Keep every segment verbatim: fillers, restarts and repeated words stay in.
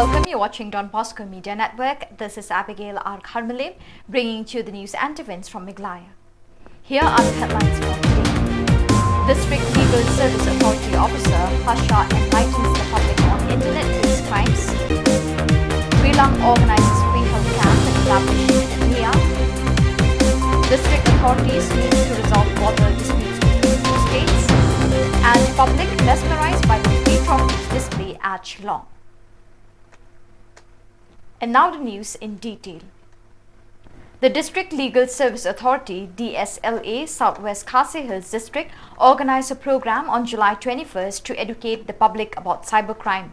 Welcome, you're watching Don Bosco Media Network. This is Abigail R Kharmalim, bringing to you the news and events from Meghalaya. Here are the headlines for today. District Legal Service Authority Officer Harsha enlightens the public on internet-based crimes. Rilang organizes free health camp in collaboration with NIA. District authorities need to resolve border disputes between two states. And public mesmerized by the three trophies display at Shillong. And now the news in detail. The District Legal Service Authority, D S L A, Southwest Khasi Hills District, organized a program on July twenty-first to educate the public about cybercrime.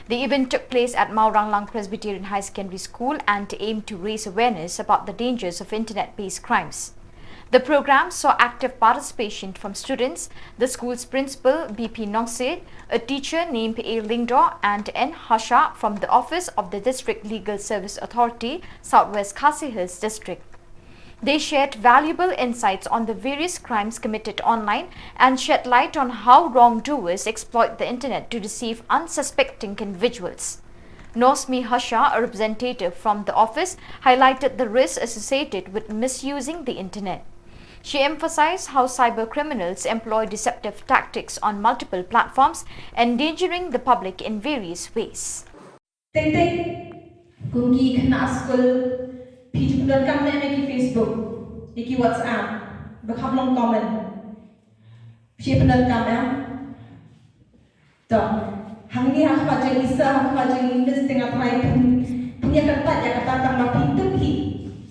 The event took place at Mauranglang Presbyterian High Secondary School and aimed to raise awareness about the dangers of internet-based crimes. The program saw active participation from students, the school's principal, B P Nongsiej, a teacher named A Lyngdoh, and N Harsha from the office of the District Legal Service Authority, Southwest Khasi Hills District. They shared valuable insights on the various crimes committed online and shed light on how wrongdoers exploit the internet to deceive unsuspecting individuals. Nosmi Harsha, a representative from the office, highlighted the risks associated with misusing the internet. She emphasized how cyber criminals employ deceptive tactics on multiple platforms, endangering the public in various ways. Teng teng, kum ki khynnah skul, phi ju pyndonkam ne ïa ki Facebook, ïa ki WhatsApp, ba kham long common. Phi pyndonkam em? To, hangne ha khmat jong i sir, ha khmat jong i miss, te nga tharai phin, phin ïa kyntait ïa kata tang ba phin tip hi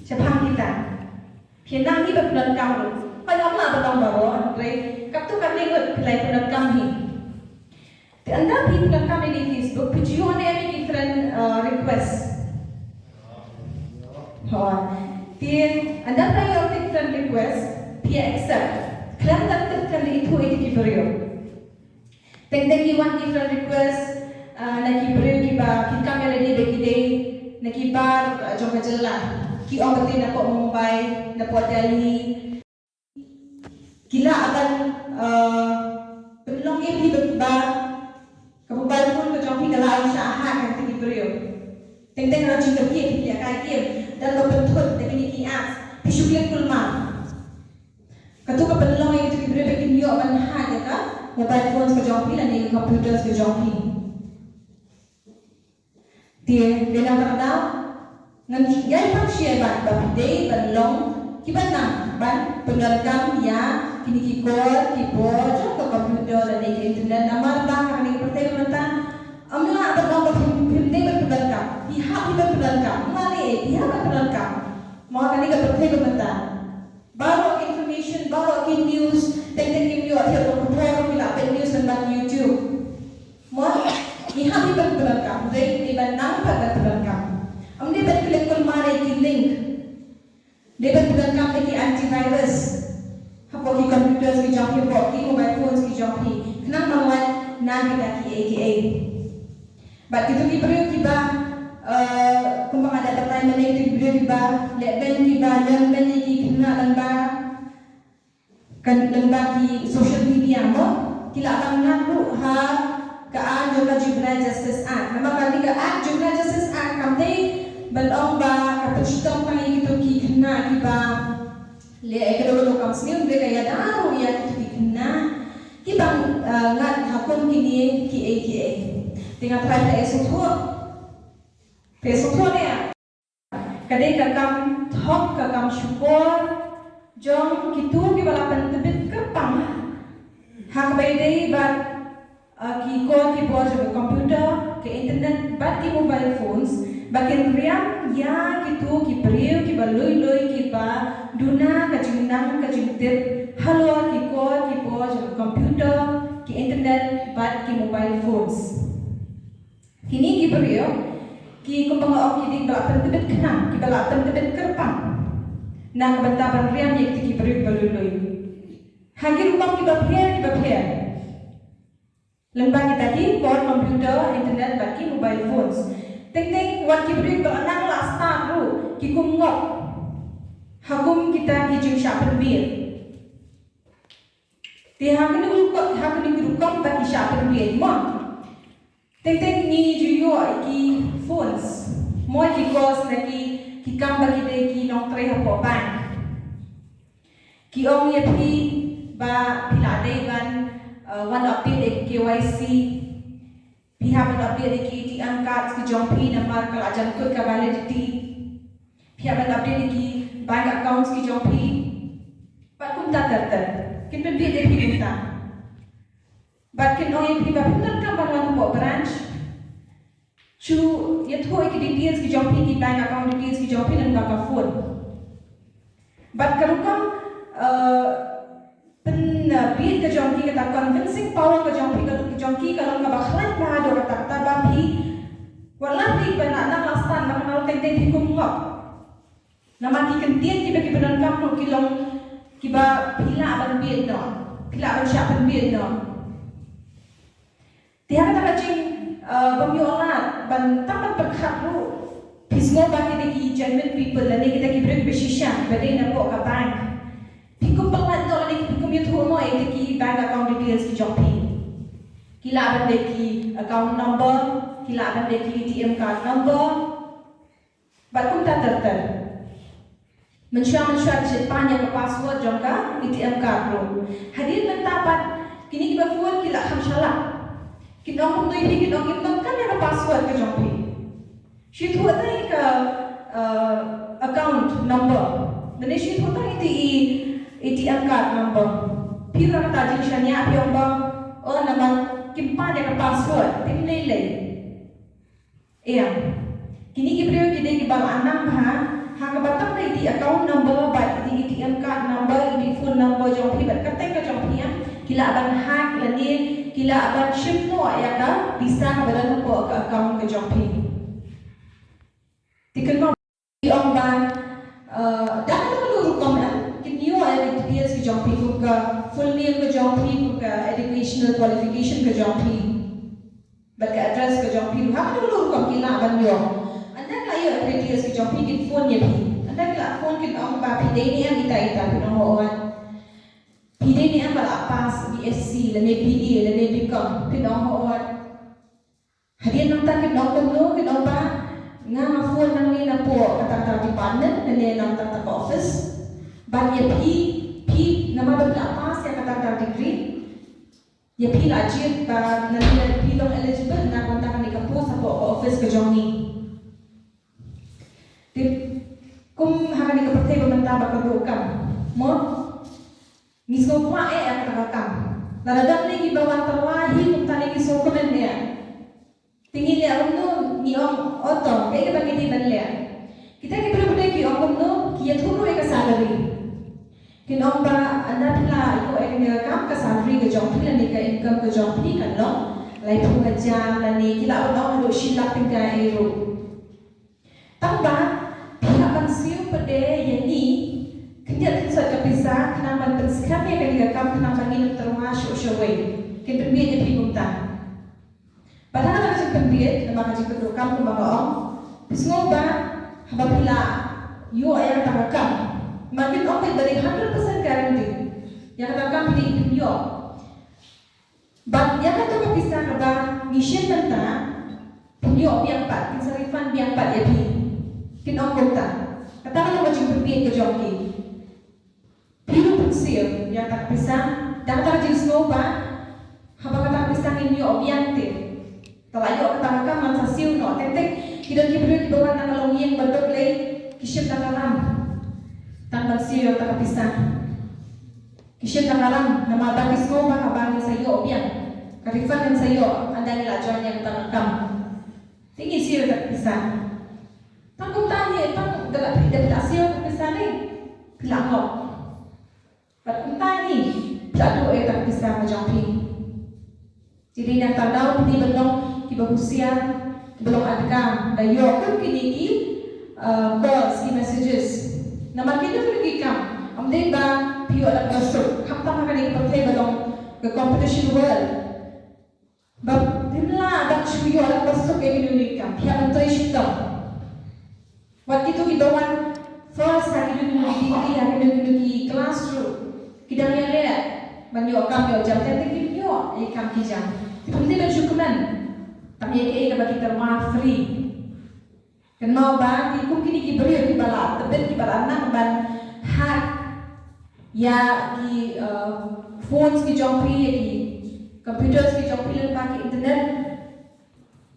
shaphang kita. Phi nang hi ba pyndonkam ruh. Hooid, ym lah ban ong baroh, hynrei katto katne ngut phi la pyndonkam hi. Te ynda phi pyndonkam ïa ki Facebook, phi ju ïoh ne em ïa ki friend, uh, request? Hooid. Te ynda phi ïoh ïa ki friend request, phi accept. Khlem da tip, khlem da ithuh ïa ki briew. Teng teng ki wan ki friend request, ah, na ki briew kiba phi kam ïa lade ba ki dei na ki bar, ah, jong ka jylla. Ki ong ba ki dei na poh Mumbai, na poh Delhi. Ki lah ban, ah, pynlong ïa phi ba ka mobile phone ka jong phi ka la ai shah hack ha kito ki briew. Teng teng ka jingkyrkieh, phi ïa kai ïa ki, dang ba pynthut da kine ki apps, phi shu click kulmar. Kato ka pynlong ïa kito ki briew ba kin ïoh ban hack ïa ka mobile phones ka jong phi lane ïa ka computers ka jong phi. Te dei na kata ka daw ngan ïai pang sha ïa ba phi dei ban long kiba nang ban pyndonkam ïa kine ki kor ki bor jong ka computer lane ka internet, namar ba ha kane ka pyrthei mynta ym lah ban ong ba phim, phim dei ban pyndonkam. Phi hap hi ban pyndonkam. Ym mane phi hap ban pyndonkam. Mo, kane ka pyrthei mynta baroh ki information, baroh ki news, teng teng kim ïoh thied ruh, khubor ruh ki lah peit news lyngba YouTube. Mo, ngi hap hi ban pyndonkam, dei, dei ban nang pat ban pyndonkam. Ym dei ban klik kulmar ïa ki link. Dei ban pyndonkam ïa ki antivirus hapoh ki computers ki jong phi, hapoh ki mobile phones ki jong phi, khnang ban lait na kita kiei kiei. Bad kito ki briew kiba, eh, kumba nga da batai mynne, kito ki briew kiba leh beiñ, kiba leh beiñ ïa ki khynnah lyngba, kan, lyngba ki social media, mo, ki lah ban ngat ruh ha ka aiñ jong ka Juvenile Justice Act. Namar kane ka Act, Juvenile Justice Act, kam dei ban ong ba ka pynshitom tang ïa kito ki khynnah kiba leh ïa kano kano ka kam sniew, hynrei ka ïada ruh ïa kito ki khynnah kiba, eh, ngat ha kum kine kiei kiei. Te nga tharai phi la sngewthuh, phi la sngewthuh ne em? Ka dei ka kam thok, ka kam shukor jong kito kiba la pyntbit kyrpang ha kaba ïadei bad, ah, ki kor ki bor jong ka computer, ka internet bad ki mobile phones, ba kin riam ïa kito ki briew kiba lui lui kiba duna ka jingnang ka jingtip halor ki kor ki bor jong ka computer, ki internet bad ki mobile phones. Kine ki briew, ki kumba nga ong, ki dei kiba la pyntbit khnang, kiba la pyntbit kyrpang na ka bynta ban riam ïa kito ki briew kiba lui lui ha ki rukom kiba pher kiba pher. Lyngba kita ki kor computer, internet bad ki mobile phones. Teng teng wat ki briew kiba la nang la stad ruh ki kum ngop ha kum kita ki jingshah pynbiej. Te ha kane ka rukom, ha kane ka rukom ba ki shah pynbiej, mo, Teng teng ngi ju ïoh ki phones, mo, ki calls na ki, ki kam ba ki dei ki nongtrei hapoh bank. Ki ong ïa phi ba phi la dei ban, uh, wan update ïa ki K Y C. Phi hap ban update ïa ki A T M cards ki jong phi namar ka la jan kut ka validity. Phi hap ban update ïa ki bank accounts ki jong phi. Bad kumta ter ter. Kin pynbit ïa phi kumta. Bad kin ong ïa phi ba phim donkam ban wan hapoh branch. Shu ïathuh ïa ki details ki jong phi, ki bank account details ki jong phi lyngba ka phone. Bad ka rukom, uh, pynbit ka jong ki, kata convincing power ka jong phi, ka jong ki ka long kaba khlaiñ bha haduh katta katta ba phi, wat la phi ba na nang la stad ba ka nang teng teng phi kum ngop. Namar ki kyntien kiba ki pyndonkam ruh ki long kiba phi lah ban bit noh, phi lah ban shah pynbit noh. Te ha kata ka jing, uh, bym ïoh lad ban tang ban pyrkhat ruh, phi sngew ba ki dei ki genuine people lane kita ki briew kiba shisha kiba dei napoh ka bank. Phi kum pyrkhat noh lane phi kum ïathuh noh ïa ki bank account details ki jong phi. Ki lah ban dei ki account number, ki lah ban dei ki A T M card number. Bad kumta ter ter. Mynshuwa mynshuwa ki shait pan ïa ka password jong ka A T M card ruh. Hadien mynta pat kine kiba phone ki la kham shalak. Kin ong kumno ïa phi, kin ong ngim donkam ïa ka password ka jong phi. Shu ïathuh tang ïa ka, uh, account number. Lane shu ïathuh tang ïa i A T M card number. Phi ruh kata jingshaniah phi ong ba, oh, namar kim pan ïa ka password, phim lei lei. Ïa. Kine ki briew ki dei kiba la nang bha ha kaba tang da i account number bad i A T M card number, i phone number jong phi bad ka teng ka jong phi, em, ki lah ban hack lane ki lah ban shim noh ïa ka pisa kaba don hapoh ka account ka jong phi. Te kynmaw, ki ong ba, eh, da kano kano rukom, em, kin ïoh ïa ki details ki jong phi, kum ka full name ka jong phi, kum ka educational qualification ka jong phi. Bad ka address ka jong phi ruh, ha kano kano rukom ki lah ban ïoh. Ynda ki la ïoh ïa ki details ki jong phi, kin phone ïa phi. Ynda ki la phone, kin ong ba phi dei ne em ita ita, phin ong hooid. Phi dei ne em ba la pass B S C lane B A lane B Com, phin ong hooid. Hadien nangta kin ong kumno, kin ong ba nga nga phone nangne napoh kata kata department lane na kata kata ka office. Bad ïa phi, phi namar ba phi la pass ïa kata kata degree, ïa phi la jied ba nangne phi long eligible na ka bynta kane ka post hapoh ka office ka jong ngi. Te kum ha kane ka pyrthei ba mynta ba ka duh kam, mo? Ngi sngewkwah eh ïa kata ka kam. Lada don ne kiba wan tyrwa hi kumta ne ngi sngewkmen eh. Te ngi leh kumno, ngi ong, o to, kaei kaba ngi dei ban leh. Kita ki briew ki ong kumno, ki ïathuh ruh ïa ka salary. Kin ong ba ynda phi la ïoh ïa kane ka kam, ka salary ka jong phi lane ka income ka jong phi kan long laiphew hajar lane ki lah ban ong haduh shi lak tyngka ei ruh. Tang ba phi hap ban siew pat de ïa ngi khyndiat khynsoit ka pisa khnang ban pynskhem ïa kane ka kam khnang ba ngin ym tyrwa shuh shuh wei. Kin pynbit ïa phi kumta. Bad ha kata ka jingpynbit, namar ka jingpyndonkam kumba nga ong, phi sngew ba haba phi la ïoh ïa kata ka kam, ma kin ong ba dei hundred percent guarantee, ïa kata ka kam phi dei phin ïoh. Bad ïa kata ka pisa kaba ngi shim mynta, phin ïoh biang pat, kin sa refund biang pat ïa phi. Kin ong kumta. Kata ka long ka jingpynbit ka jong ki. Phi ruh phin siew ïa kata ka pisa, da kata ka jingsngew ba haba kata ka pisa ngin ïoh biang te. Te la ïoh kata ka kam ngan sa siew noh. Teng teng ki don ki briew kiba wan na ka longïing ba duk lei, ki shim da ka ram tang ban siew ïa kata ka pisa. Ki shim da ka ram namar ba ki sngew ba haba ngin sa ïoh biang ka refund, ngin sa ïoh ynda ngi la join ïa kata ka kam. Te ngi siew ïa kata ka pisa. Tang kumta hi, tang da la phi da phi la siew ïa kata ka pisa ne phi la ngop. Bad kumta hi phi la duh ïa kata ka pisa ka jong phi. Te dei na kata ka daw phi dei ban long kiba husiar, kiba long adkar da ïoh kum kine ki, uh, calls, ki messages. Namar kine ki kam, ym dei ba phi ïoh da kaba suk. Khamtam ha kane ka pyrthei ba long ka competition world. Ba phim lah ban shu ïoh da kaba suk ïa kine ki kam, phi hap ban trei shitom. Wat kito kiba wan first ha kino kino ki degree, ha kino kino ki class ruh ki dang ïaleh ban ïoh kam ïoh jam, teng teng kim ïoh ïa ki kam ki jam. Te phim dei ban shu kmen. Tang ïa kiei kaba ki tyrwa free. Kynmaw ba ki kum kine ki briew kiba la tbit, kiba la nang ban hack ïa ki, uh, phones ki jong phi, ïa ki computers ki jong phi, lyngba ki internet.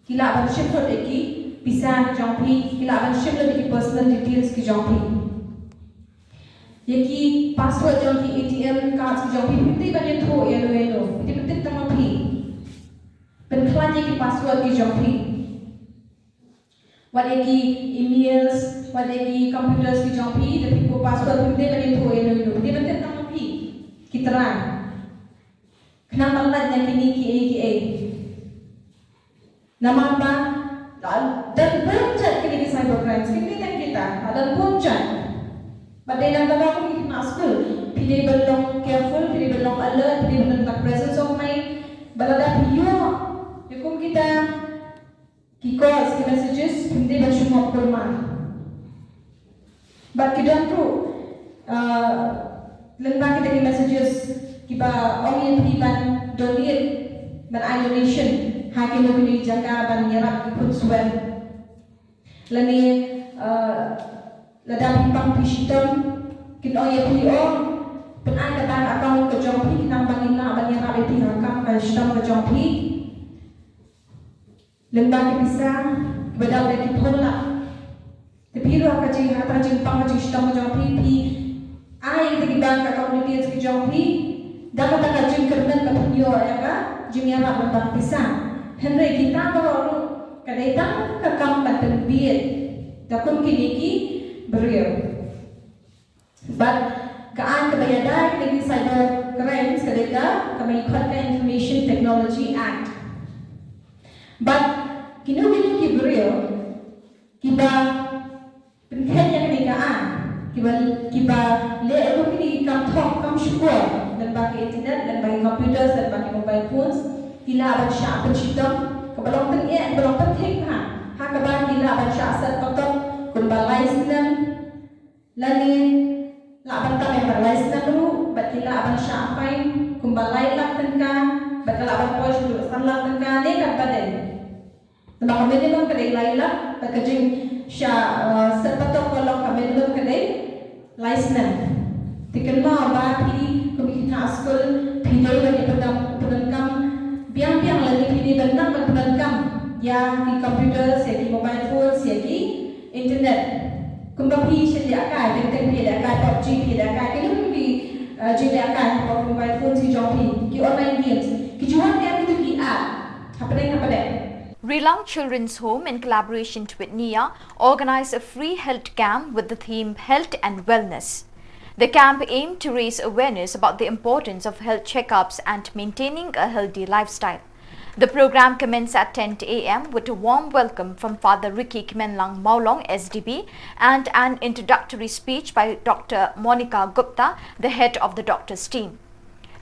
Ki lah ban shim lut ïa ki pisa ki jong phi, ki lah ban shim lut ïa ki personal details ki jong phi. Ïa ki password jong ki A T M cards ki jong phi, phim dei ban ïathuh ïano ïano, phim dei ban tip tang ma phi. Pynkhlaiñ ïa ki password ki jong phi. Wat ïa ki emails, wat ïa ki computers ki jong phi, da phi ko password, phim dei ban ïathuh ïano ïano, phim dei ban tip tang ma phi. Ki trai. Khnang ban lait na kine kiei kiei. Namar ba la don bun jait kine ki cyber crimes, kim dei tang kita, la don bun jait. Bad dei nangta ba kum ki khynnah skul, phi dei ban long careful, phi dei ban long alert, phi dei ban long da presence of mind. Ba lada phi ïoh ïa kum kita ki calls, ki messages, phim dei ban shu ngop kulmar. Bad ki don ruh, uh, lyngba kita ki messages kiba ong ïa phi ban donate, ban ai donation ha kino kino ki jaka ban ïarap ki khun swer. Lane, uh, lada phi pang phi shitom, kin ong ïa phi, oh, pynai ka bank account ka jong phi, khnang ba ngin lah ban ïarap ïa phi ha ka kam ka shitom ka jong phi. Lyngba ki pisa kiba dap da ki phew lak. Te phi ruh ha ka jing, ha ka jingpang ka jingshitom ka jong phi, phi ai ïa kita ki bank account details ki jong phi. Da kata ka jingkyrmen ba phin ïoh ïa ka jingïarap lyngba ki pisa. Hynrei kita baroh ruh ka dei tang ka kam ban pynbieit da kum kine ki briew. Bad ka aiñ kaba ïada ïa kine ki cyber crimes ka dei ka, ka mei khot ka Information Technology Act. Bad kino kino ki briew kiba pynkhet ïa kane ka aiñ, kiba, kiba leh ïa kine ki kam thok kam shukor lyngba ki internet, lyngba ki computers, lyngba ki mobile phones, ki lah ban shah pynshitom, kaba long tyngeh, kaba long pynthik ha, ha kaba ki lah ban shah set patok kumba lai snem, lane lah ban tap ïa ka lai snem ruh, bad ki lah ban shah fine kumba lai lak tyngka, bad ka lah ban poi sha san lak tyngka ne katba dei. Namar ka minimum ka dei lai lak, bad ka jingshah, eh, set patok ka long ka minimum ka dei lai snem. Te kynmaw ba phi kum ki khynnah skul, phi dei ban ïa pyndonkam, pyndonkam biang biang lane phi dei ban nang ban pyndonkam ïa ki computers, ïa ki mobile phones, ïa ki internet. Kumba phi shu lehkai, teng teng phi lehkai PUBG, phi lehkai kino kino ki, eh, jinglehkai ha mobile phones ki jong phi, ki online games. Ki ju wan ïa kito ki app hapdeng hapdeng. Rilang Children's Home, in collaboration with NIA, organized a free health camp with the theme Health and Wellness. The camp aimed to raise awareness about the importance of health checkups and maintaining a healthy lifestyle. The program commenced at ten a m with a warm welcome from Father Ricky Kmenlang Mawlong, S D B, and an introductory speech by Doctor Monica Gupta, the head of the doctor's team.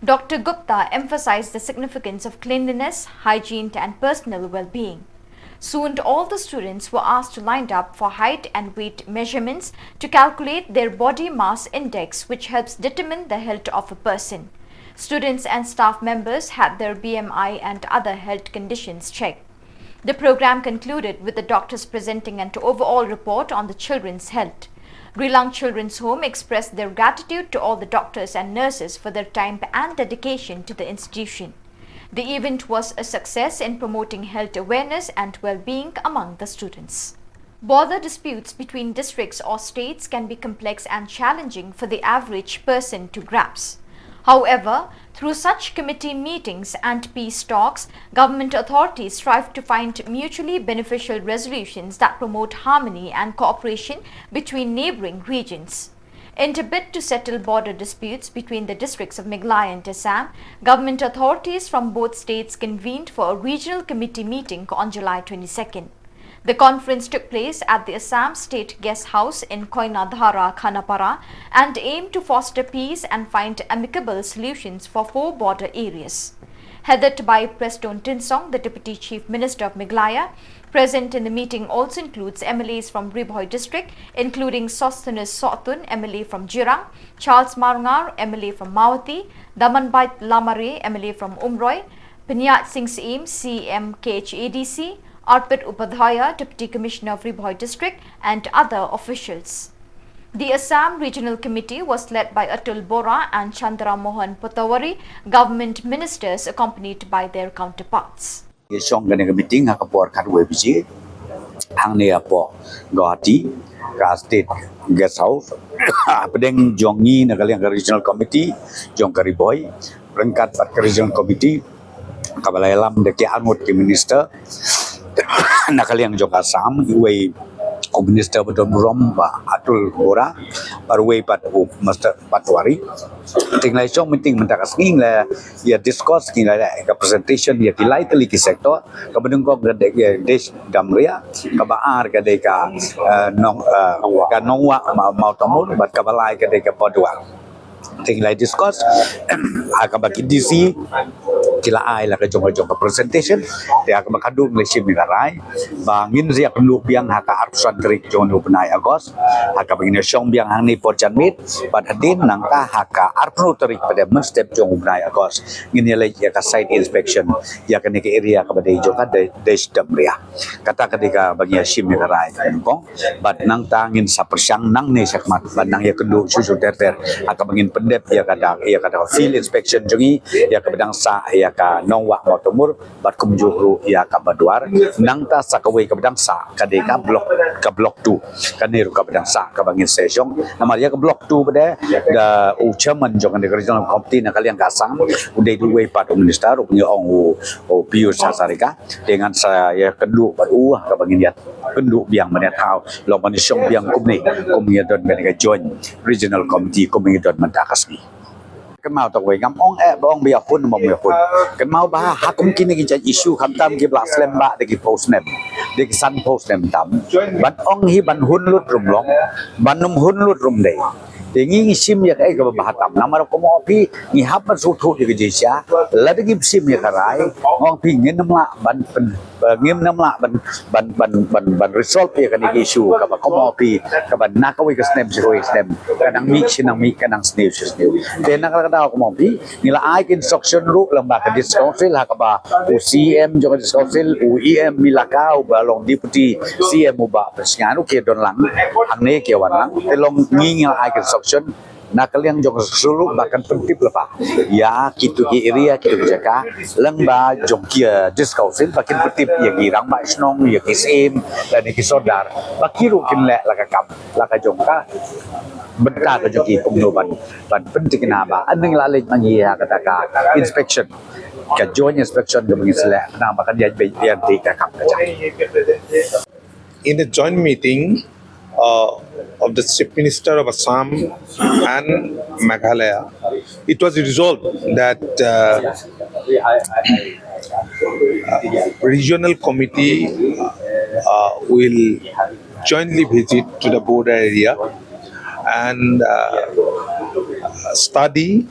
Doctor Gupta emphasized the significance of cleanliness, hygiene, and personal well-being. Soon, all the students were asked to line up for height and weight measurements to calculate their body mass index, which helps determine the health of a person. Students and staff members had their B M I and other health conditions checked. The program concluded with the doctors presenting an overall report on the children's health. Rilang Children's Home expressed their gratitude to all the doctors and nurses for their time and dedication to the institution. The event was a success in promoting health awareness and well-being among the students. Border disputes between districts or states can be complex and challenging for the average person to grasp. However, through such committee meetings and peace talks, government authorities strive to find mutually beneficial resolutions that promote harmony and cooperation between neighbouring regions. In a bid to settle border disputes between the districts of Meghalaya and Assam, government authorities from both states convened for a regional committee meeting on July twenty-second. The conference took place at the Assam State Guest House in Koinadhara, Khanapara, and aimed to foster peace and find amicable solutions for four border areas. Headed by Prestone Tynsong, the Deputy Chief Minister of Meghalaya, present in the meeting also includes M L As from Ri Bhoi district, including Sosthenes Sohtun, M L A from Jirang, Charles Marngar, M L A from Mawhati, Damanbait Lamare, M L A from Umroi, Pynïaid Singh Syiem, C M K H A D C, Arpit Upadhyaya, Deputy Commissioner of Ri Bhoi District, and other officials. The Assam Regional Committee was led by Atul Bora and Chandra Mohan Patwari, government ministers accompanied by their counterparts. Ïashong kane ka meeting ha ka por khatwei baje hangne hapoh Guwahati, ka State Guest House, hapdeng jong ngi na ka liang ka Regional Committee jong ka Ri Bhoi ryngkat bad ka Regional Committee kaba la ïalam da ki arngut ki minister na ka liang jong ka Assam, uwei u minister ba don burom, Bah Atul Bora, bad uwei pat u Mister Patwari. Te ngi la shong meeting mynta ka sngi, ngi la ïa discuss, ngi la ïa ka presentation ïa ki lai tylli ki sector, kaba nyngkong ka dei ka Desh Damria, kaba ar ka dei ka, eh, Nong, eh, ka Nongwah Ma-, Mawtamur, bad kaba lai ka dei ka Baduar. Te ngi la discuss ha kaba ki D C ki la ai la ka jong ka jong ka presentation. Te ha kaba khadduh ngi la shim ïa ka rai ba ngin sa ïakynduh biang ha ka arphew san tarik jong u bnai August, ha kaba ngin ïashong biang hangne por janmiet, bad hadien nangta ha ka arphew tarik pat mynstep jong u bnai August ngin ïaleit ïa ka site inspection ïa kane ka area kaba dei jong ka Desh Damria. Kata ka dei kaba ngi ïashim ïa ka rai ka nyngkong. Bad nangta ngin sa pyrshang nangne shakhmat ban nang ïakynduh shuh shuh ter ter ha kaba ngin pyndep ïa ka da, ïa ka da field inspection jong ngi ïa kaba dang sah ïa ka Nongwah Mawtamur, bad kumjuh ruh ïa ka Baduar. Nangta sa kawei kaba dang sah ka dei ka block, ka block two. Kane ruh kaba dang sah kaba ngin sa shong. Namar ïa ka block two pat da u chairman jong kane ka Regional Committee na ka liang ka Assam u dei uwei pat u minister, u ngi ong u, u Pijush Hazarika. Te ngan sa ïakynduh bad u ha kaba ngin ïakynduh biang mynta, long ban shong biang kumne, kum ngi don kane ka Joint Regional Committee kum ngi don mynta ka sngi. Kynmaw tang wei, ngam ong eh ba ong ba ïa hun, ba ong ïa hun. Kynmaw ba ha kum kine ki jait issue khamtam kiba la slem ba da ki phew snem, da ki sanphew snem tam, ban ong hi ban hun lut ruh ym long, ban ym hun lut ruh ym dei. Te ngi ngi shim ïa kaei kaba bha tam. Namar kumno phi, ngi hap ban sngewthuh ïa ka jingshisha. Lada ngim shim ïa ka rai, ong phi ngin ym lah ban pyn, ngim ym lah ban, ban, ban, ban, ban resolve ïa kane ka issue kaba kumno phi, kaba na kawei ka snem sha kawei ka snem, ka nang mih shi nang mih, ka nang sniew shi sniew. Te na kata ka daw kumno phi, ngi la ai ka instruction ruh lyngba ka District Council ha kaba u C M jong ka District Council, u E M Elaka, uba long Deputy C M uba pyrshah ngan u ki don lang hangne, ki wan lang. Te long ngi ngi la ai ka instruction na ka liang jong ka District Council ruh ba kan pyntip lypa ïa kito ki area, kito ki jaka lyngba jong ki, eh, District Council, ba kin pyntip ïa ki rangbah shnong, ïa ki syiem lane ki sordar, ba ki ruh kin leh la ka kam, la ka jong ka bynta ka jong ki kumno ban, ban pynthikna ba ynda ngi la leit ma ngi ïa kata ka inspection, ka joint inspection kaba ngin sa leh, namar ba kan ïa beit ïa ka kam ka jong. In a joint meeting, uh, of the Chief Minister of Assam and Meghalaya, it was resolved that, uh, uh, regional committee, uh, will jointly visit to the border area and, uh, study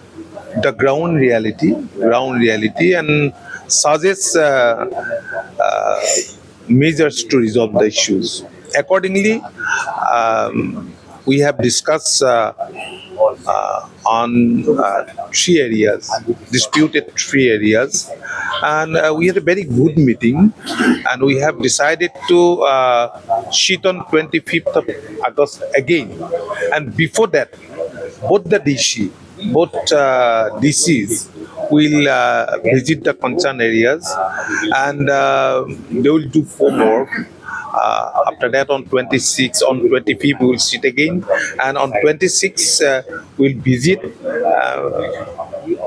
the ground reality, ground reality, and suggest, uh, uh, measures to resolve the issues. Accordingly, um, we have discussed, uh, uh, on, uh, three areas, disputed three areas, and, uh, we had a very good meeting, and we have decided to, uh, sit on twenty-fifth of August again. And before that, both the D C, both, uh, D Cs will, uh, visit the concerned areas, and, uh, they will do four more. Uh, after that, on twenty-six, on twenty-fifth, we will sit again, and on twenty-six, uh, we'll visit, uh,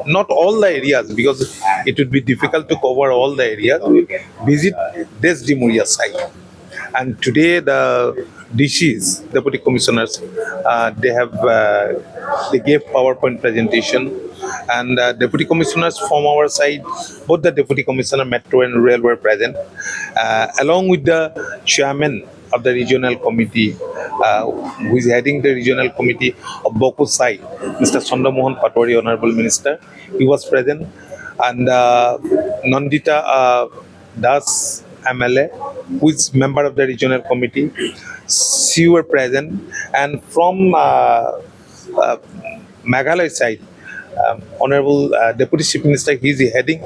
not all the areas, because it would be difficult to cover all the areas. We'll visit Desh Damria side. And today the D Cs, Deputy Commissioners, uh, they have, uh, they gave PowerPoint presentation, and, uh, Deputy Commissioners from our side, both the Deputy Commissioner Metro and Rural were present, uh, along with the chairman of the regional committee, uh, who is heading the regional committee of Boku side, Mister Chandra Mohan Patwari, Honorable Minister. He was present, and, uh, Nandita, uh, Das M L A, who is member of the regional committee, she were present, and from, uh, uh, Meghalaya side, Um, Honorable uh, Deputy Chief Minister, he is heading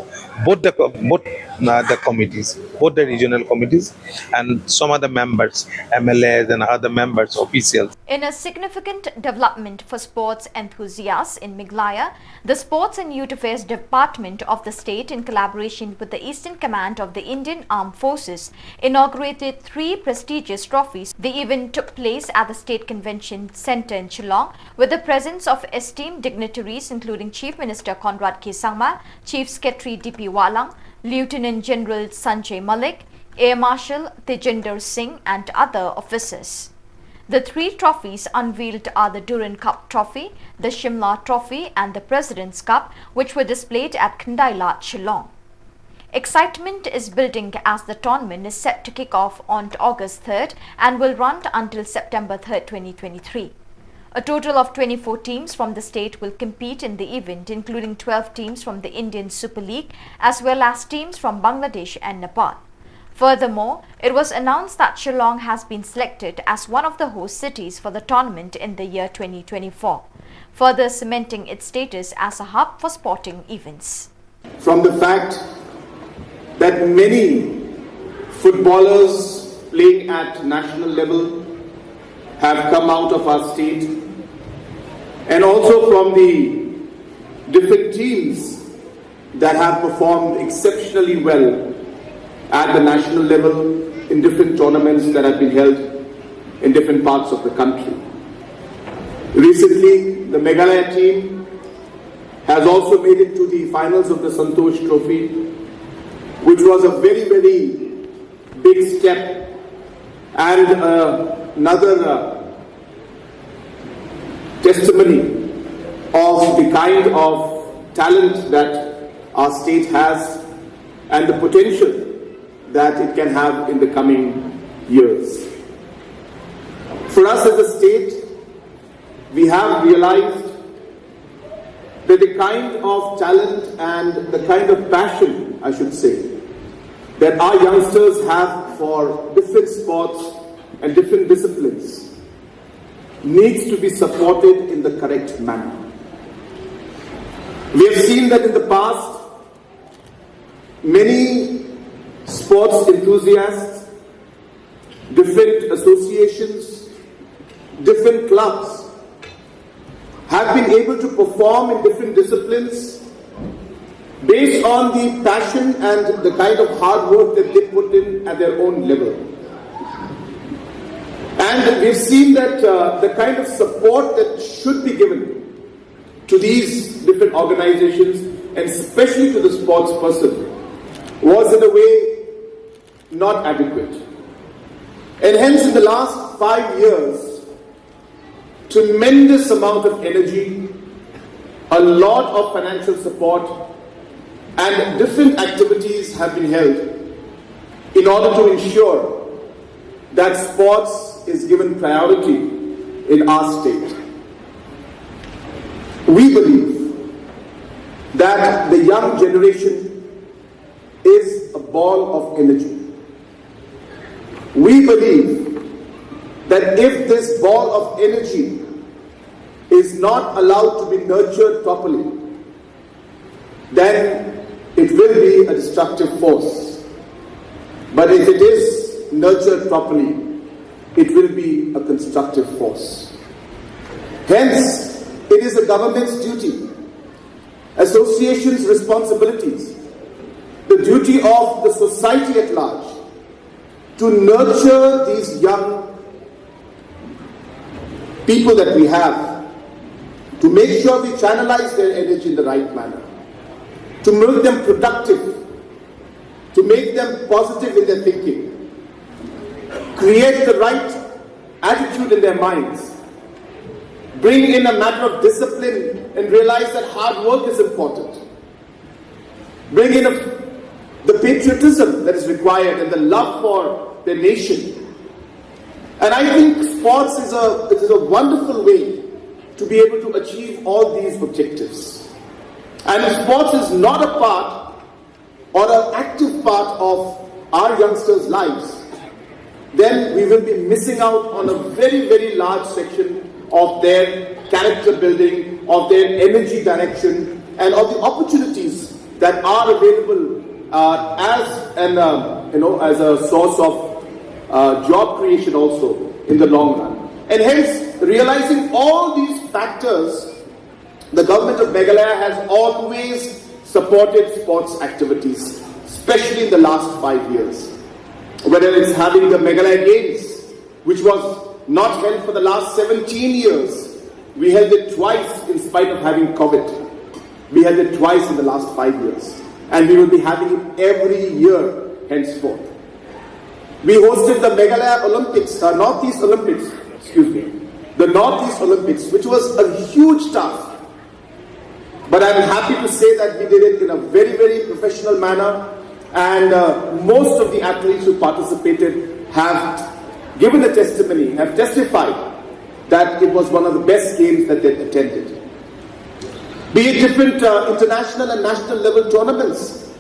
both the both uh, the committees, both the regional committees, and some other members, M L As, and other members, officials. In a significant development for sports enthusiasts in Meghalaya, the Sports and Youth Affairs Department of the state, in collaboration with the Eastern Command of the Indian Armed Forces, inaugurated three prestigious trophies. The event took place at the State Convention Centre in Shillong, with the presence of esteemed dignitaries including Chief Minister Conrad K Sangma, Chief Secretary D P Wahlang, Lieutenant General Sanjay Malik, Air Marshal Tejinder Singh, and other officers. The three trophies unveiled are the Durand Cup Trophy, the Shimla Trophy, and the President's Cup, which were displayed at Khyndai Lad, Shillong. Excitement is building as the tournament is set to kick off on August third and will run until September third, twenty twenty-three. A total of twenty-four teams from the state will compete in the event, including twelve teams from the Indian Super League, as well as teams from Bangladesh and Nepal. Furthermore, it was announced that Shillong has been selected as one of the host cities for the tournament in the year twenty twenty-four, further cementing its status as a hub for sporting events. From the fact that many footballers playing at national level have come out of our state, and also from the different teams that have performed exceptionally well at the national level in different tournaments that have been held in different parts of the country. Recently, the Meghalaya team has also made it to the finals of the Santosh Trophy, which was a very, very big step and uh, another uh, testimony of the kind of talent that our state has and the potential that it can have in the coming years. For us as a state, we have realized that the kind of talent and the kind of passion, I should say, that our youngsters have for different sports and different disciplines needs to be supported in the correct manner. We have seen that in the past, many sports enthusiasts, different associations, different clubs have been able to perform in different disciplines based on the passion and the kind of hard work that they put in at their own level. And we've seen that uh, the kind of support that should be given to these different organizations, and especially to the sports person, was in a way not adequate. And hence, in the last five years, tremendous amount of energy, a lot of financial support, and different activities have been held in order to ensure that sports is given priority in our state. We believe that the young generation is a ball of energy. We believe that if this ball of energy is not allowed to be nurtured properly, then it will be a destructive force. But if it is nurtured properly, it will be a constructive force. Hence, it is the government's duty, associations' responsibilities, the duty of the society at large to nurture these young people that we have, to make sure we channelize their energy in the right manner, to make them productive, to make them positive in their thinking, create the right attitude in their minds, bring in a matter of discipline and realize that hard work is important. Bring in a, the patriotism that is required and the love for their nation. And I think sports is a, it is a wonderful way to be able to achieve all these objectives. And if sports is not a part or an active part of our youngsters' lives, then we will be missing out on a very, very large section of their character building of their energy direction and of the opportunities that are available uh, as an um, you know as a source of uh, job creation also in the long run. And hence, realizing all these factors, the government of Meghalaya has always supported sports activities, especially in the last five years. Whether it's having the Meghalaya Games, which was not held for the last seventeen years, we held it twice in spite of having COVID. We held it twice in the last five years, and we will be having it every year henceforth. We hosted the Meghalaya Olympics, uh, Northeast Olympics, excuse me, the Northeast Olympics, which was a huge task. But I'm happy to say that we did it in a very, very professional manner, and uh, most of the athletes who participated have given a testimony, have testified that it was one of the best games that they've attended. Be it different uh, international and national level tournaments.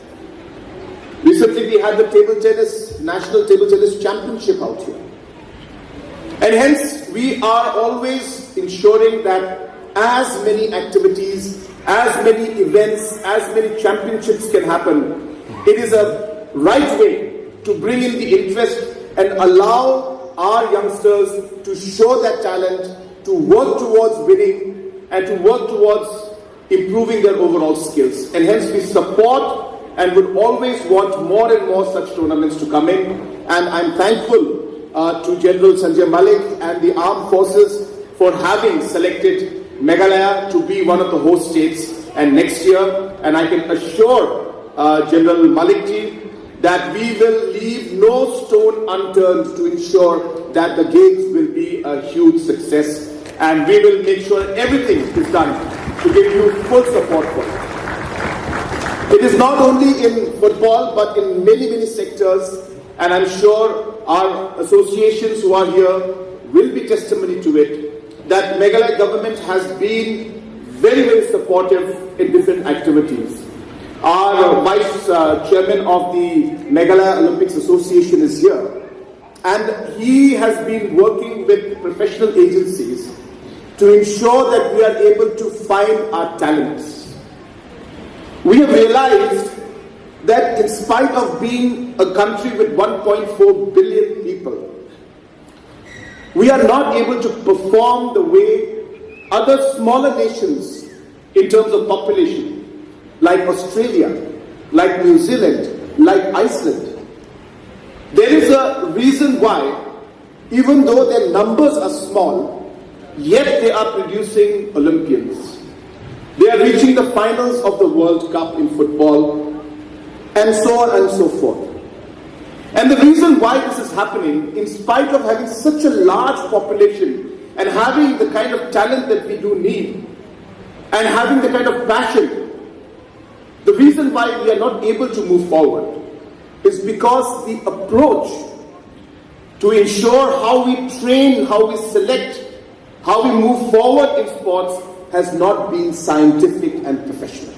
Recently, we had the table tennis, National Table Tennis Championship out here. And hence, we are always ensuring that as many activities, as many events, as many championships can happen, it is a right way to bring in the interest and allow our youngsters to show their talent, to work towards winning, and to work towards improving their overall skills. And hence, we support and would always want more and more such tournaments to come in. And I'm thankful uh, to General Sanjay Malik and the armed forces for having selected Meghalaya to be one of the host states and next year. And I can assure uh, General Malik ji that we will leave no stone unturned to ensure that the games will be a huge success, and we will make sure everything is done to give you full support for it. It is not only in football but in many, many sectors, and I'm sure our associations who are here will be testimony to it, that Meghalaya government has been very, very supportive in different activities. Our uh, vice uh, chairman of the Meghalaya Olympics Association is here, and he has been working with professional agencies to ensure that we are able to find our talents. We have realized that in spite of being a country with one point four billion people, we are not able to perform the way other smaller nations in terms of population, like Australia, like New Zealand, like Iceland. There is a reason why, even though their numbers are small, yet they are producing Olympians. They are reaching the finals of the World Cup in football, and so on and so forth. And the reason why this is happening, in spite of having such a large population and having the kind of talent that we do need, and having the kind of passion, the reason why we are not able to move forward is because the approach to ensure how we train, how we select, how we move forward in sports has not been scientific and professional.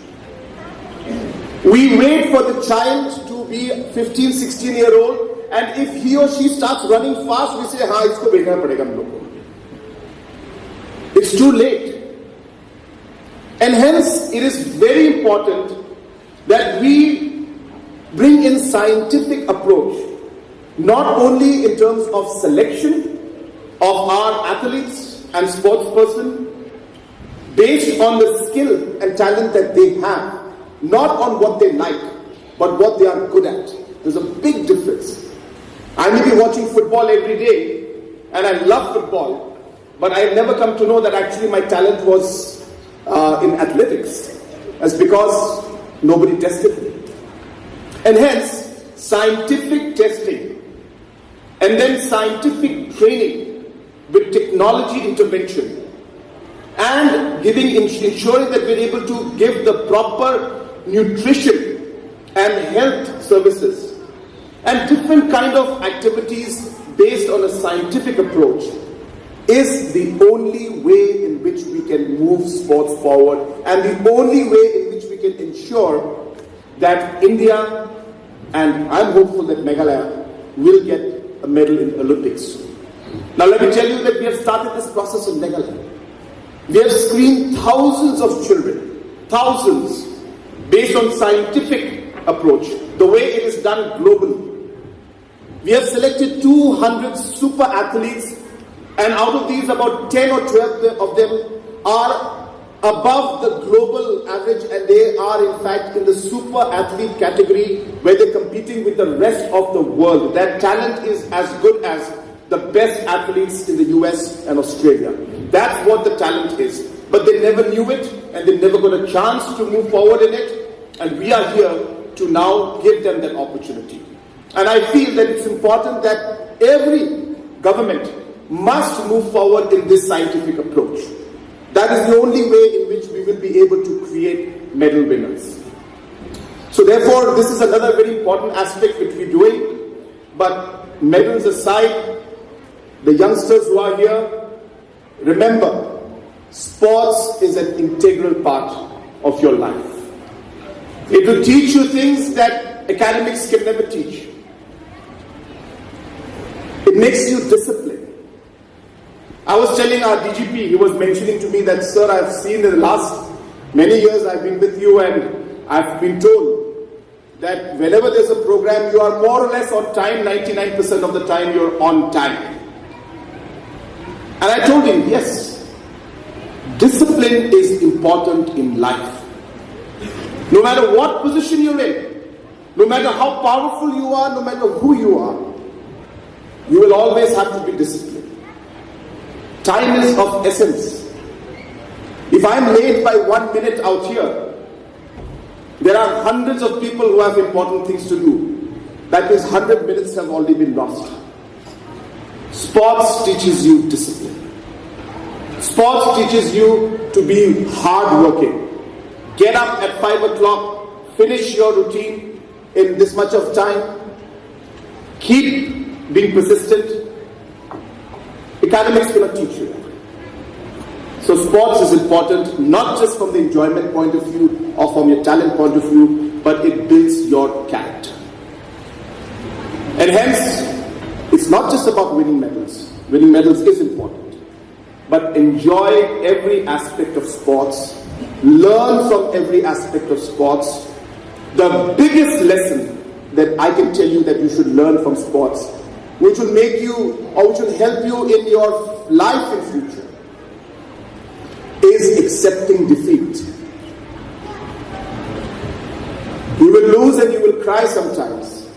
We wait for the child to be fifteen, sixteen year old, and if he or she starts running fast, we say, "Ha, isko bhejna padega hum log ko." It's too late. And hence, it is very important that we bring in scientific approach, not only in terms of selection of our athletes and sportsperson, based on the skill and talent that they have, not on what they like, but what they are good at. There's a big difference. I may be watching football every day, and I love football, but I never come to know that actually my talent was uh, in athletics. That's because nobody tested me. And hence, scientific testing and then scientific training with technology intervention and giving, ensuring that we're able to give the proper nutrition and health services and different kind of activities based on a scientific approach is the only way in which we can move sports forward and the only way in which we can ensure that India, and I'm hopeful that Meghalaya, will get a medal in Olympics. Now let me tell you that we have started this process in Meghalaya. We have screened thousands of children, thousands, based on scientific approach, the way it is done globally. We have selected two hundred super athletes, and out of these, about ten or twelve of them are above the global average, and they are, in fact, in the super athlete category where they're competing with the rest of the world. Their talent is as good as the best athletes in the U S and Australia. That's what the talent is. But they never knew it, and they never got a chance to move forward in it. And we are here to now give them that opportunity. And I feel that it's important that every government must move forward in this scientific approach. That is the only way in which we will be able to create medal winners. So therefore, this is another very important aspect which we're doing. But medals aside, the youngsters who are here, remember, sports is an integral part of your life. It will teach you things that academics can never teach. It makes you disciplined. I was telling our D G P, he was mentioning to me that, "Sir, I've seen in the last many years I've been with you, and I've been told that whenever there's a program, you are more or less on time, ninety-nine percent of the time you're on time." And I told him, "Yes, discipline is important in life. No matter what position you're in, no matter how powerful you are, no matter who you are, you will always have to be disciplined. Time is of essence. If I'm late by one minute out here, there are hundreds of people who have important things to do. That means hundred minutes have already been lost." Sports teaches you discipline. Sports teaches you to be hardworking. Get up at five o'clock, finish your routine in this much of time, keep being persistent. Academics cannot teach you that. So sports is important, not just from the enjoyment point of view or from your talent point of view, but it builds your character. And hence, it's not just about winning medals. Winning medals is important, but enjoy every aspect of sports, learn from every aspect of sports. The biggest lesson that I can tell you that you should learn from sports, which will make you or which will help you in your life in future, is accepting defeat. You will lose and you will cry sometimes.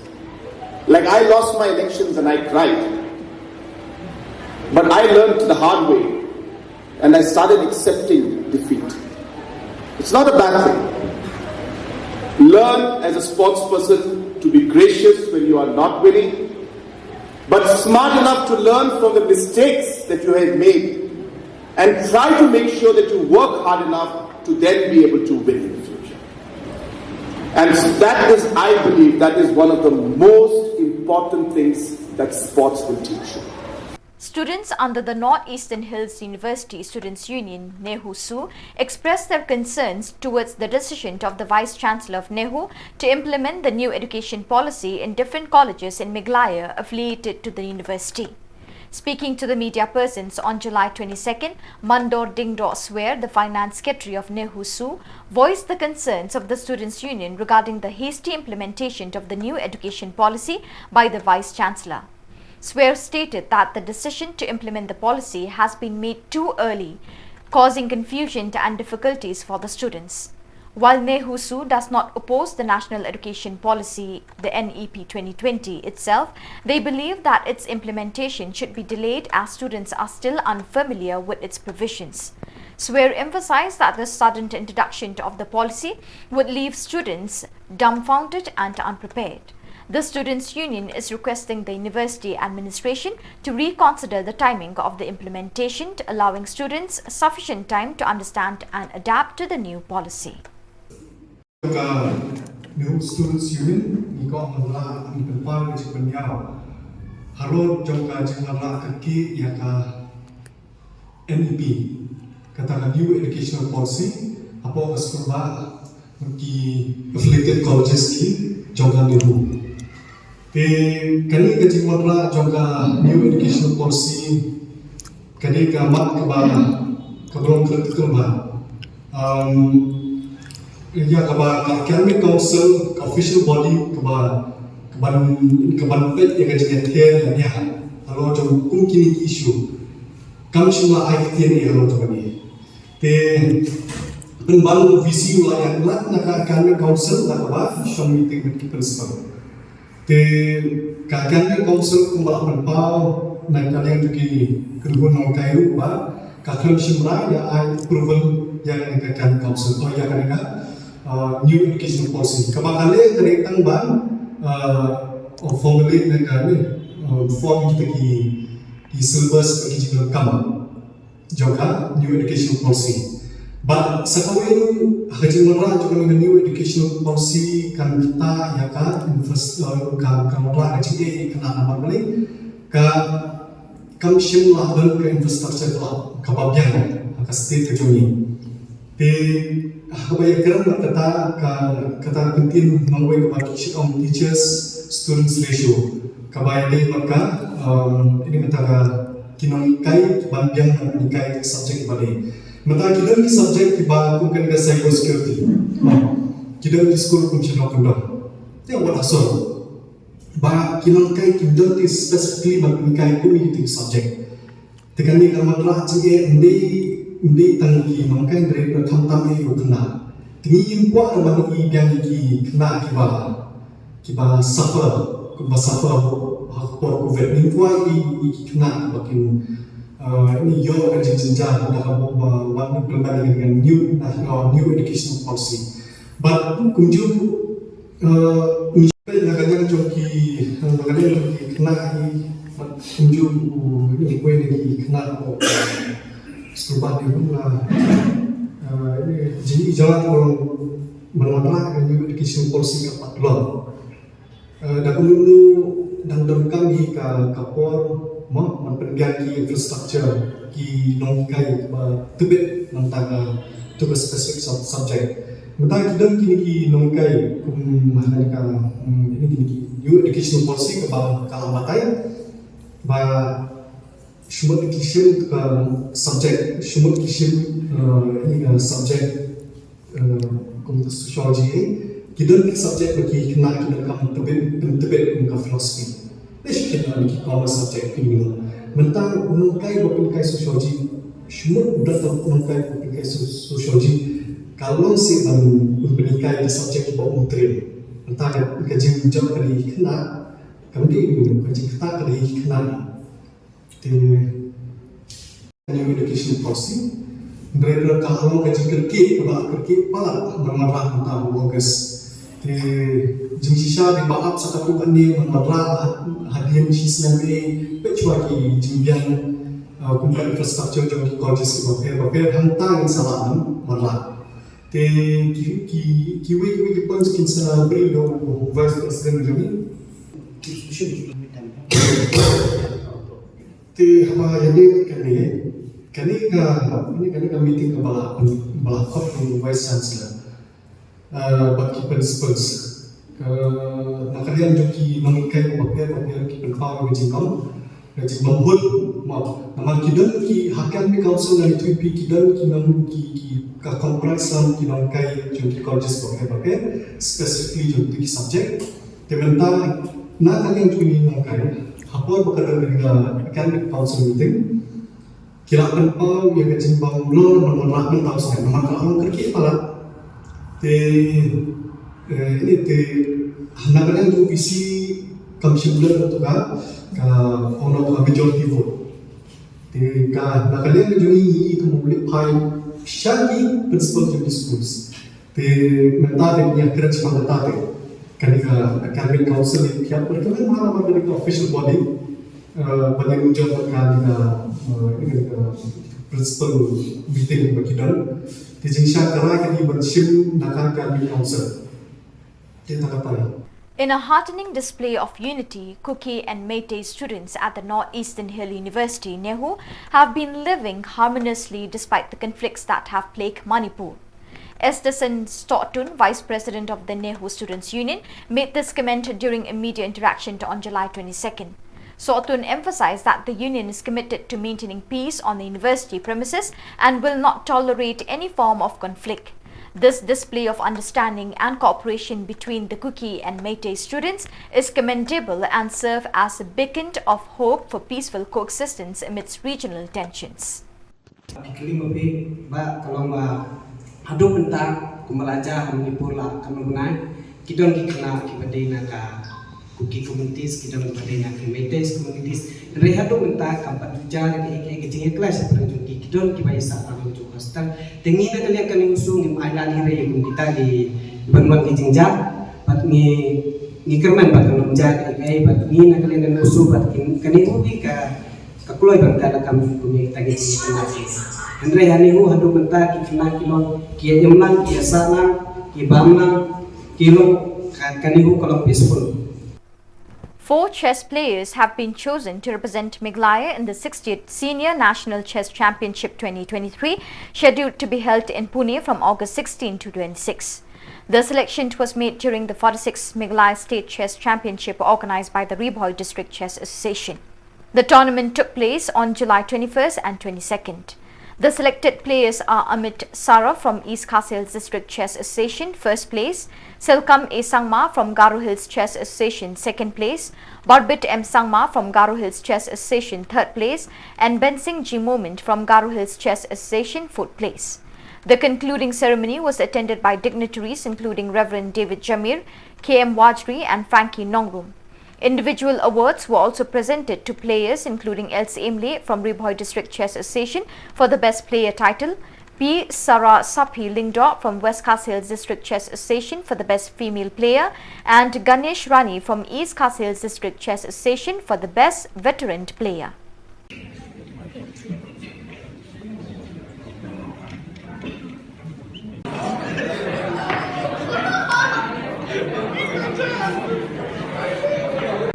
Like, I lost my elections and I cried. But I learned the hard way and I started accepting defeat. It's not a bad thing. Learn as a sports person to be gracious when you are not winning, but smart enough to learn from the mistakes that you have made and try to make sure that you work hard enough to then be able to win in the future. And that is, I believe, that is one of the most important things that sports will teach you. Students under the North Eastern Hills University Students' Union, NEHUSU, expressed their concerns towards the decision of the Vice Chancellor of NEHU to implement the new education policy in different colleges in Meghalaya affiliated to the university. Speaking to the media persons on July twenty-second, Mandor Dingdor Swer, the Finance Secretary of NEHUSU, voiced the concerns of the Students' Union regarding the hasty implementation of the new education policy by the Vice Chancellor. Swer stated that the decision to implement the policy has been made too early, causing confusion and difficulties for the students. While NEHUSU does not oppose the National Education Policy, the N E P twenty twenty itself, they believe that its implementation should be delayed as students are still unfamiliar with its provisions. Swer emphasized that the sudden introduction of the policy would leave students dumbfounded and unprepared. The Students' Union is requesting the university administration to reconsider the timing of the implementation, allowing students sufficient time to understand and adapt to the new policy. Ka NEHU Students' Union ngi kwah ban lah ngi pynpaw ka jingpynïaw halor jong ka jingwanrah kyrkieh ïa ka N E P, kata ka New Educational Policy, hapoh ka skulbah ki affiliated colleges ki jong ka NEHU. Te kane ka jingwanrah jong ka New Educational Policy, kane ka mat kaba Ka long critical ba, um, ïa kaba ka academic council, ka official body kaba, kaban, kaban peit ïa ka jingïathied ïa nia halor jong kum kine ki issue, kam shym la ai ktien ïa halor jong kane. Te pynban u V C u la ïakhun na ka academic council na kaba shong meeting bad ki principal. Te ka academic council kumba la pynpaw na ka liang jong ki kynhun nonghikai ruh ba ka khlem shym la ïa ai approval ïa kane ka academic council, oh, ïa kane ka, uh, new education policy. Kaba ka leh ka dei tang ban, uh, formulate na ka, uh, form kita ki, ki syllabus, ki jingdonkam jong ka new education policy. Bad sa kawei ruh, ha ka jingwanrah jong ka new education policy kan ktah ïa ka infras-, eh, ka, ka wanrah ka jingeh ïa ki khynnah namar balei ka, kam shym la don ka infrastructure kaba, kaba biang ha ka state ka jong ngi. Te ha kaba ïakren bad kata ka, kata ka ktien nongwei kaba ki shait ong teachers students ratio, kaba ïadei bad ka, um, ine kata ka ki nonghikai kiban biang ban hikai subject kiba dei. Mynta ki don ki subject kiba kum kane ka cyber security. Ki don ki skul kum shnong kyndong. Te wat asor ba ki nonghikai ki don ki specifically ban hikai kum ine ki subject. Te kane ka wanrah jingeh ym dei, ym dei tang ki nonghikai, hynrei ka khamtam ïa u khynnah. Te ngi im kwah ban i biang ïa ki khynnah kiba, kiba suffer, kiba suffer ha ka por covid. Ngi kwah i, i ki khynnah kiba kin, uh, ïoh ka jingjynjar da ka bok ba wan implement ïa ka new, uh, new education policy. Bad kumjuh, uh, ngi peit na ka liang jong ki, na ka liang jong ki khynnah hi, bad kumjuh u, u, uwei na ki khynnah u, sngewbha ïa u la, uh, jingïalang ban wanrah ka new education policy ka pat long. Eh, da kumno dang donkam hi ka, ka por, mo, ban pynbiang ki infrastructure, ki nonghikai ba tbit nangta ka, to ka specific sub-, subject. Mynta ki don kine ki nonghikai kum ha kane ka, mm, kine, kine ki new education policy kaba ka la batai ba shu mut ki shim ka subject, shu mut ki shim, eh, ine ka subject, eh, kum ka sociology, eh. Ki don ki subject ba ki khynnah ki donkam pyntbit, pyntbit kum ka philosophy. Te shu khynnah ki commerce subject ki don. Mynta u nonghikai ba pynhikai sociology, shu mut u don u nonghikai ba pynhikai so-, sociology, ka long seh ban pynhikai ki subject ba um trei. Mynta ka, ka jingjop ka dei khynnah, kam dei u, ka jingktah ka dei khynnah. Te new education policy, hynrei ka long ka jingkyrkieh, kaba kyrkieh palat ban wanrah mynta u August. Te jingshisha dei ba ap sa katto katne ban wanrah ha-, hadien shi snem, eh, peit shuwa ki jingbiang, uh, kum ka infrastructure jong ki colleges kiba pher bapher, hangta ngin sa lah ban wanrah. Te ki, ki, kiwei kiwei ki points kin sa briew da u Vice President jong ngi. Te haba ïadei kane, kane ka, kane, kane ka meeting kaba la, ba la khot u Vice Chancellor, eh, bad ki principals. Ka, na ka liang jong ki nonghikai bapher bapher ki pynpaw ka jingbam, ka jingbamhun, mo. Namar ki don ki ha academic council, ngan ïathuh ïa phi, ki don ki nong, ki, ki, ka comprise lang ki nonghikai jong ki colleges bapher bapher, specifically jong ki subject. Te mynta na ka liang jong ki nonghikai, ha por ba ka don ka academic council meeting, ki la pynpaw ïa ka jingbam long ban wanrah mynta u snem namar ka la long kyrkieh palat. Te, eh, ine te, na ka liang jong u V C kam shym don kato ka, ka, ono ka majority vote. Te ka, na ka liang jong ngi, ngi kum u leit phai sha ki principal jong ki schools. Te mynta te ngi ïakren shaphang kata te. Kane ka academic council, ïa, ïa, ïa, kane ka official body, eh, ba ngi mynjur bad kane ka, eh, kane ka principal meeting ba ki don. Te jingshakri ka dei ban shim na ka academic council. Te na kata. In a heartening display of unity, Kuki and Meitei students at the North Eastern Hill University, NEHU, have been living harmoniously despite the conflicts that have plagued Manipur. Esterson Stohtun, Vice President of the NEHU Students' Union, made this comment during a media interaction on July twenty-second. Sawtun emphasized that the union is committed to maintaining peace on the university premises and will not tolerate any form of conflict. This display of understanding and cooperation between the Kuki and Meitei students is commendable and serve as a beacon of hope for peaceful coexistence amidst regional tensions. Ki klim ba phi ba ka long ba haduh mynta kumba la jia ha Manipur la katno bnai ki don ki khynnah kiba dei na ka Kuki communities, ki don kiba dei na ki Meitei communities. Hynrei haduh mynta kam pat ju jia ka, ka, ka jingïakhlad sha pyrshah jong ki, ki don kiba ïasah tang jong hostel. Te ngi na ka liang kane u shu ngim ai lad hynrei kum kita ki ban wan ki jingjia. Bad ngi, ngi kyrmen bad kan ym jia ka, ka, bad ngi na ka liang kane u shu bad kane u ka ka kloi ban tat lakam kum ïa kita ki jingïakhlad. Hynrei ha kane u haduh mynta ki khynnah ki long ki ïa im lang, ki ïa sah lang, ki bam lang, ki long ka, kane u ka long peaceful. Four chess players have been chosen to represent Meghalaya in the sixtieth Senior National Chess Championship twenty twenty-three, scheduled to be held in Pune from August sixteen to twenty-six. The selection was made during the forty-sixth Meghalaya State Chess Championship organized by the Ri Bhoi District Chess Association. The tournament took place on July twenty-first and twenty-second. The selected players are Amit Saraf from East Khasi Hills District Chess Association, first place, Selkam A Sangma from Garo Hills Chess Association, second place, Barbit M Sangma from Garo Hills Chess Association, third place, and Bensing G Moment from Garo Hills Chess Association, fourth place. The concluding ceremony was attended by dignitaries including Reverend David Jamir, K M Wajri, and Frankie Nongrum. Individual awards were also presented to players including Elsie Imli from Ri Bhoi District Chess Association for the best player title, P Sarasaphi Lyngdoh from West Khasi Hills District Chess Association for the best female player, and Ganesh Rani from East Khasi Hills District Chess Association for the best veteran player.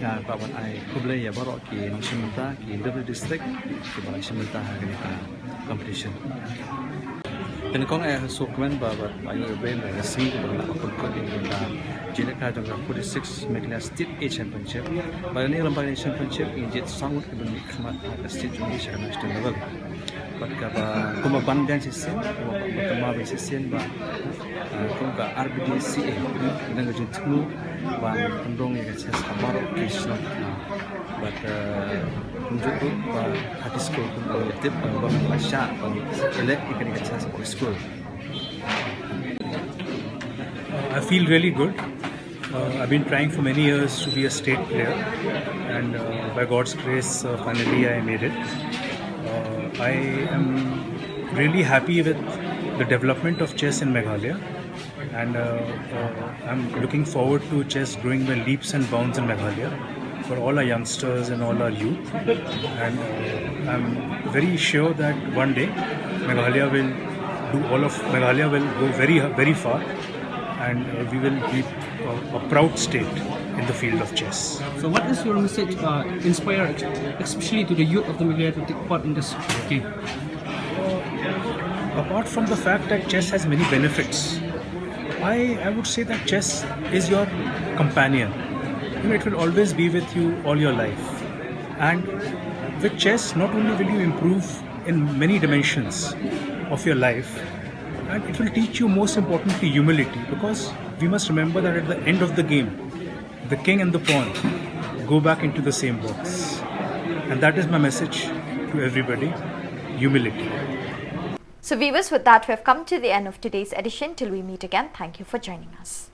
Nga kwah ban ai khublei ïa baroh ki nongshim bynta, ki Deputy District kiba la shim bynta ha kane ka competition. Te nyngkong eh sngewkmen ba, ba ïa u Ben ba sngi ba la pynkhot ïa ka jingïalehkai jong ka forty-six Meghalaya State A Championship. Ba ïa kane lem bad kane championship ngi jied saw ngut kiba mih khmat ha ka state jong ngi sha ka national level. Bad kaba kumba ban biang shisien, kumba ban tymmen biang shisien ba, eh, kum ka R B D C A, nang ka jingthmu ban pynrung ïa ka chess ha baroh ki shnong. Bad, eh, kumjuh ruh ba ha ki skul kumba ïa tip ba ban shah ban ïaleh ïa kane ka chess ha baroh ki skul. Uh, I feel really good. Uh, I've been trying for many years to be a state player, and uh, by God's grace, uh, finally I made it. Uh, I am really happy with the development of chess in Meghalaya, and uh, uh, I'm looking forward to chess growing by leaps and bounds in Meghalaya for all our youngsters and all our youth. And uh, I'm very sure that one day Meghalaya will do all of Meghalaya will go very, very far, and uh, we will be uh, a proud state in the field of chess. So, what is your message uh, inspire, especially to the youth of the Meghalaya, to take part in this game? Apart from the fact that chess has many benefits, I, I would say that chess is your companion. You know, it will always be with you all your life. And with chess, not only will you improve in many dimensions of your life, and it will teach you, most importantly, humility, because we must remember that at the end of the game, the king and the pawn go back into the same box. And that is my message to everybody, humility. So, viewers, with that, we have come to the end of today's edition. Till we meet again, thank you for joining us.